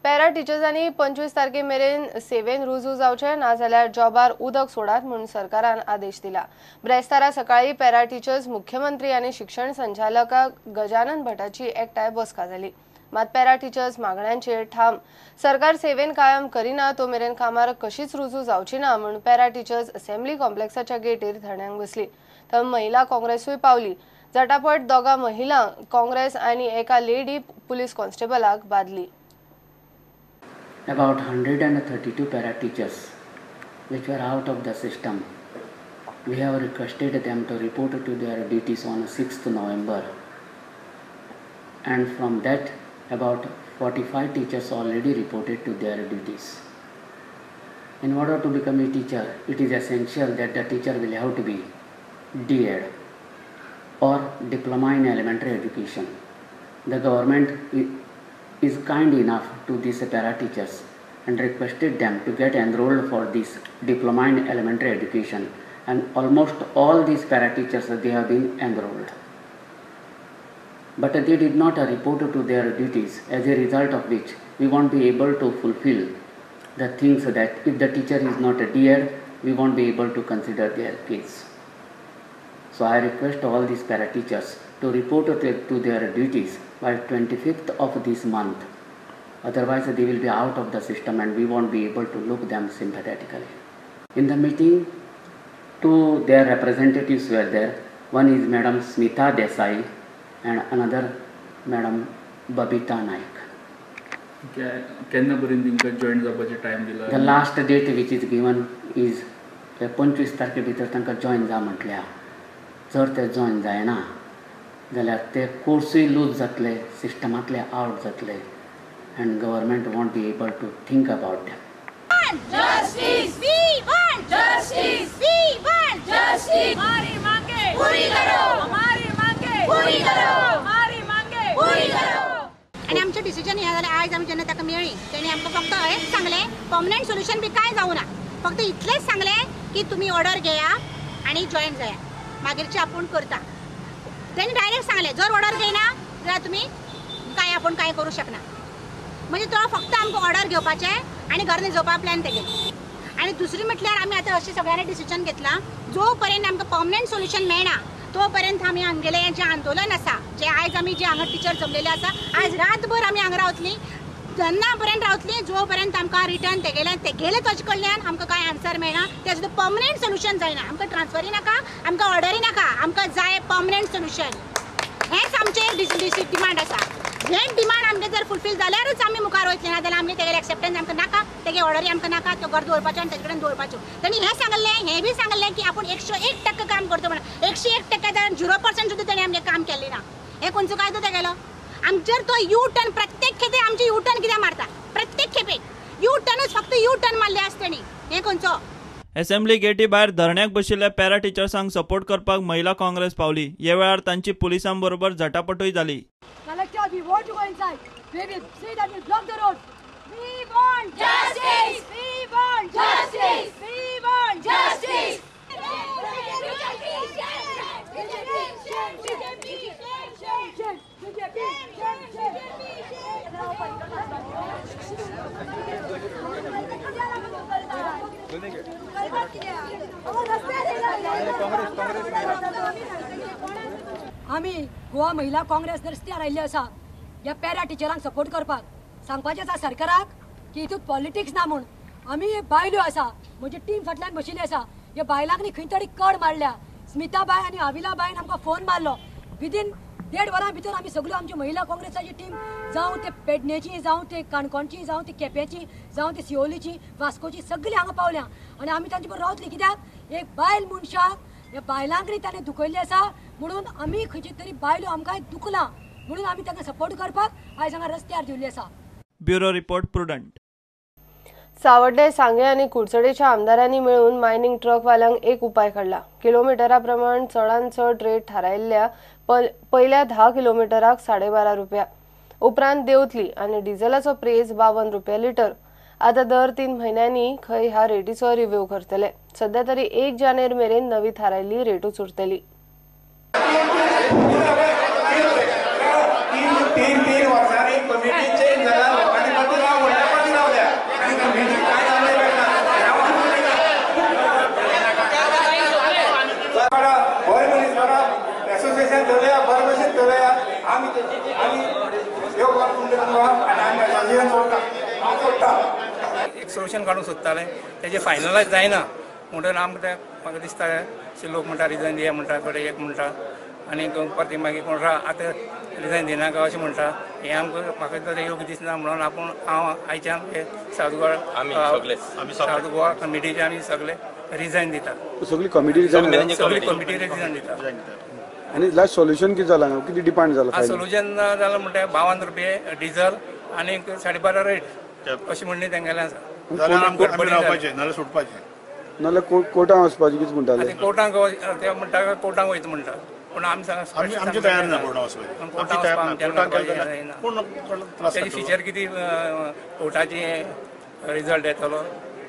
Para टिचर्सांनी 25 तारखे मेरेन seven रुजू जावचे नाजाल्यार जॉबार उदक सोडात म्हूण सरकारान आदेश दिला. ब्रेस्तारा सकाळी पॅरा टिचर्स मुख्यमंत्री आनी शिक्षण संचालक गजानन भटाची एकठांय बसका जाली. मात पॅरा टिचर्स मागण्यांचेर ठाम सरकार सेवेन कायम करिना तो मेरेन कामार कशीच रुजू जावची ना म्हूण पॅरा टिचर्स असेंब्ली कॉम्प्लेक्साच्या गेटीर धरण्यांक बसली. थंय महिला काँग्रेसूय पावली. झटापट दोगा महिला काँग्रेस आनी एका लेडी पुलीस कॉन्स्टेबलाक बादली. About 132 para teachers which were out of the system, we have requested them to report to their duties on 6th November, and from that about 45 teachers already reported to their duties. In order to become a teacher, it is essential that the teacher will have to be D.Ed or diploma in elementary education. The government is kind enough to these para teachers and requested them to get enrolled for this diploma in elementary education, and almost all these para teachers, they have been enrolled. But they did not report to their duties, as a result of which we won't be able to fulfill the things that if the teacher is not a D.Ed, we won't be able to consider their case. So I request all these para teachers to report to their duties by 25th of this month. Otherwise they will be out of the system and we won't be able to look them sympathetically. In the meeting, two their representatives were there. One is Madam Smita Desai and another Madam Babita Naik. The last date which is given is 25 तारखे भितर तांकां join जा म्हटल्या. जर ते join जायना जाल्यार ते कोर्सूय लूज जातले, सिस्टमांतले आवट जातले, and government won't be able to think about them. Justice, we want justice, we want justice. हमारी मांगे पूरी करो, हमारी मांगे पूरी करो, हमारी मांगे पूरी करो. आनी आमचें डिसिजन हें जालें. आयज आमी जेन्ना ताका मेळ्ळी तेणी आमकां फक्त हेंच सांगलें, पर्मनंट सोल्युशन बी कांय जावना, फक्त इतलेंच सांगलें की तुमी ऑर्डर घेया आनी जॉईन जाया, मागीरचें आपूण करता. तेणी डायरेक्ट सांगलें जर ऑर्डर घेयना जाल्यार तुमी कांय आपूण कांय करूं शकना. म्हणजे तो फक्त आमकां ऑर्डर घेवपाचें आनी घर निजोवपा प्लॅन तेगेले. आनी दुसरी म्हटल्यार आमी आतां अशें सगळ्यांनी डिसिजन घेतलां, जो पर्यंत आमकां पर्मनंट सोल्युशन मेळना तो पर्यंत आमी आमगेलें जें आंदोलन आसा, जें आयज आमी जे हांगा टिचर जमलेले आसा, आयज रातभर आमी हांगा रावतलीं, जेन्ना पर्यंत रावतलीं जो पर्यंत आमकां रिटर्न तेगेले तेगेले ताजे कडल्यान आमकां कांय आन्सर मेळना, तें सुद्दां पर्मनंट सोल्युशन जायना. आमकां ट्रान्सफरी नाका, आमकां ऑर्डरी नाका, आमकां जाय पर्मनंट सोल्युशन. हेंच आमचें डिमांड आसा. हें डिमांड आमगें जर फुलफील जाल्यारूच आमी मुखार वयतले, ना जाल्यार आमगे तेगेले एक्सेप्टन्स आमकां नाका, तेगे ऑर्डरी आमकां नाका, त्यो घर दवरपाच्यो आनी तेजे कडेन दवरपाच्यो. तेणी हें सांगलें, हें बी सांगलें की आपूण 101% काम करता म्हणून. 101% जाल्यार 0% सुद्दां तेणी आमगें काम केलें ना. हें खंयचो कायदो तेगेलो? आमचेर तो यू टर्न प्रत्येक खेपे आमचे यू टर्न कित्याक मारता? प्रत्येक खेपे यू टर्नूच, फक्त यू टर्न मारले आसता तेणी. हें खंयचो? असेंब्ली गेटी भायर धरण्याक बशिल्ल्या पॅरा टिचर्सांक सपोर्ट करपाक महिला काँग्रेस पावली. हे वेळार तांची पुलिसां बरोबर झटापटूय जाली. Collector, we want to go inside. We will see that we block the road. We want justice. We want justice. We want justice. आमी गोवा महिला काँग्रेस रस्त्यार आयिल्ली आसा ह्या पॅरा टिचरांक सपोर्ट करपाक. सांगपाचें आसा सरकाराक की हितूंत पॉलिटिक्स ना म्हूण. आमी बायल्यो आसा, म्हजी टीम फाटल्यान बशिल्ली आसा, ह्या बायलांक न्ही खंय तरी कड मारल्या. स्मिताबाय आनी आविलाबायन आमकां फोन मारलो. विदीन 1.5 वरां भितर आमी सगळ्यो आमची महिला काँग्रेसाची टीम, जावं ते पेडणेची, जावं ते काणकोणची, जावं ते केपेंची, जावं ते सिओलीची, वास्कोची, सगळीं हांगा पावल्या आनी आमी तांचे बरोबर रावतली. कित्याक एक बायल मनशाक ह्या बायलांक न्ही ताणें दुखयल्लें आसा म्हणून आमी खंयची तरी बायलो आमकां दुखलां म्हणून आमी तांकां सपोर्ट करपाक आयज हांगा रस्त्यार देंवल्ली आसा. Bureau report, Prudent. Savarde, सांगे आनी कुडचडेच्या आमदारांनी मेळून मायनिंग ट्रकवाल्यांक एक उपाय काडला. किलोमिटरा प्रमाण चडांत चड रेट थारायल्ल्या पयल्या 10 किलोमिटराक 12.5 रुपया, उपरांत देंवतली आनी डिझलाचो प्रेस 52 रुपया लिटर. आतां दर 3 म्हयन्यांनी खंय ह्या रेटीचो रिव्ह्यू करतले. सध्या तरी 1 जानेर मेरेन नवी थारायल्ली रेटूच उरतली. तीन तीन वर्सांनी कमिटी चेंज जाला, लोकांनी बदलाव. एसोसिएशन चलया, बरे भशेन चलया. आमी आमी आनी आमी एसोसिएशन सोडटा, हांव सोडटा. एक सोल्युशन काडूंक सोदताले, तेजें फायनलायज जायना म्हणून आमकां तें म्हाका दिसता लोक म्हणटा रिजायन दिया म्हणटा, थोडे एक म्हणटा आनी परती मागीर कोण आतां रिजायन दिनाका अशें म्हणटा. हें आमकां म्हाका तर योग्य दिसना म्हणून आपूण हांव आयच्यान हे सावथ गोवा सावथ गोवा कमिटीचे आमी सगळे रिजायन दिता. सगळी कमिटी रिजायन, सगळी कमिटी रिजायन दिता. आनी लास्ट सोल्युशन कितें जालां, कितें डिमांड जाला? सोल्युशन जालां म्हणटा 52 रुपये डिजल आनी 12.5 रेट अशें म्हणणें तेंगेलें आसा. नाल्यार नाल्यार कोर्टान वचपाचें कितें म्हणटाले? कोर्टाक ते म्हणटा कोर्टाक वयता म्हणटा, पूण आमी आमचें तयार ना कोर्टान वचपाचें. तेजे फिचर कितें कोर्टाचे रिजल्ट येतलो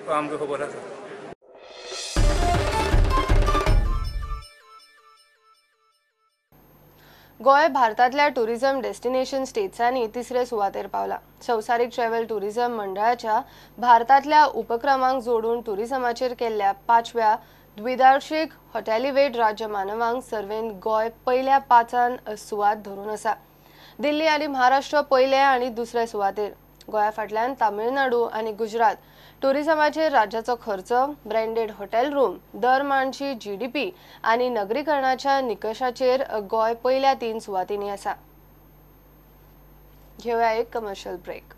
तो आमकां खबर आसा. गोंय भारतांतल्या टुरिझम डेस्टिनेशन स्टेट्सांनी तिसरे सुवातेर पावला. संवसारीक ट्रॅव्हल टुरिझम मंडळाच्या भारतांतल्या उपक्रमांक जोडून टुरिझमाचेर केल्ल्या 5व्या द्विदार्शीक हॉटेलिवेट राज्य मानवांक सर्वेंत गोंय पयल्या 5 सुवात धरून आसा. दिल्ली आनी महाराष्ट्र पयले आनी दुसरे सुवातेर. गोंया फाटल्यान तामिळनाडू आनी गुजरात. टुरिझमाचेर राज्याचो खर्च, ब्रँडेड हॉटेल रूम, दर माणशी जीडीपी आनी नगरीकरणाच्या निकशाचेर गोंय पयल्या 3 सुवातींनी आसा. घेवया एक कमर्शियल ब्रेक.